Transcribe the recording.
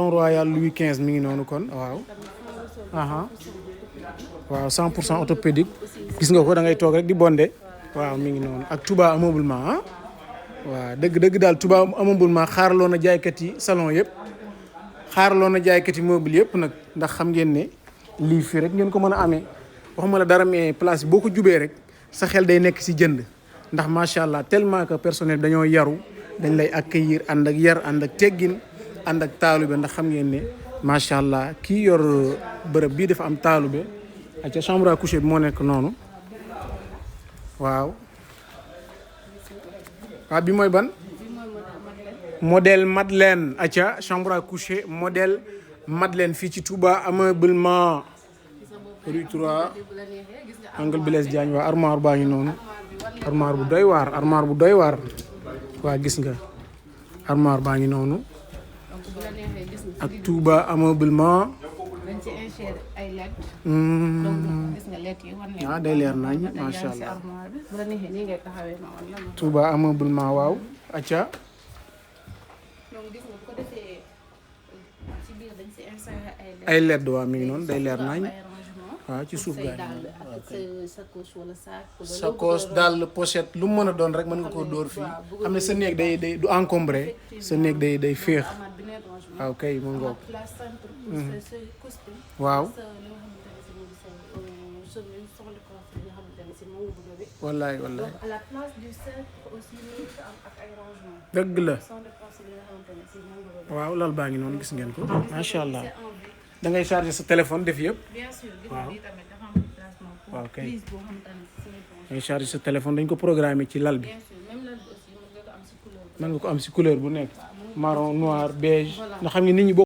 salon royal Louis XV mi ngi noonu kon waaw. waaw 100% orthopédique gis nga ko da ngay toog rek di bonde waaw mi ngi noonu ak Touba ameublement ah. waaw dëgg daal Touba ameublement xaaraloo na jaaykat yi salon yëpp xaaraloo na jaaykat yi meuble yëpp nag ndax xam ngeen ne lii fii rek ngeen ko mën a amee waxuma la dara mais place boo ko jubee rek sa xel day nekk si jënd ndax macha allah tellement que personnel dañoo yaru dañ lay accueillir ànd ak yar ànd ak teggin ànd ak taalube ndax xam ngeen ne macha allah kii yor bërëb bii dafa am taalube ak ca chambre à coucher bi moo nekk noonu waaw. waaw bi mooy ban modèle Madeleine aca chambre à coucher modèle Madeleine fii ci Touba ameublement rue 3 angle Blaise Diagne waa armoire baa ngi noonu armoire bu doy waar waa gis nga armoire baa ngi noonu ak Touba ameublement day leer nañ macha allah Touba ameublement waaw acca ay LED waa mi ngi noonu day leer nañ waaw ci suuf gaa sacoche daal pochette lu mu mën a doon rek mën nga koo dóor fii xam ne sa néeg day du encombré sa néeg day féex waaw kay mu ngoog waaw wallaay dëgg la waaw lal baa ngi noonu gis ngeen ko macha allah da ngay charger sa téléphone def yëpp waaw kay ngay charger sa téléphone dañ ko programmer ci lal bi mën nga ko am si couleur bu nekk marron noir beige nga xam ne nit ñi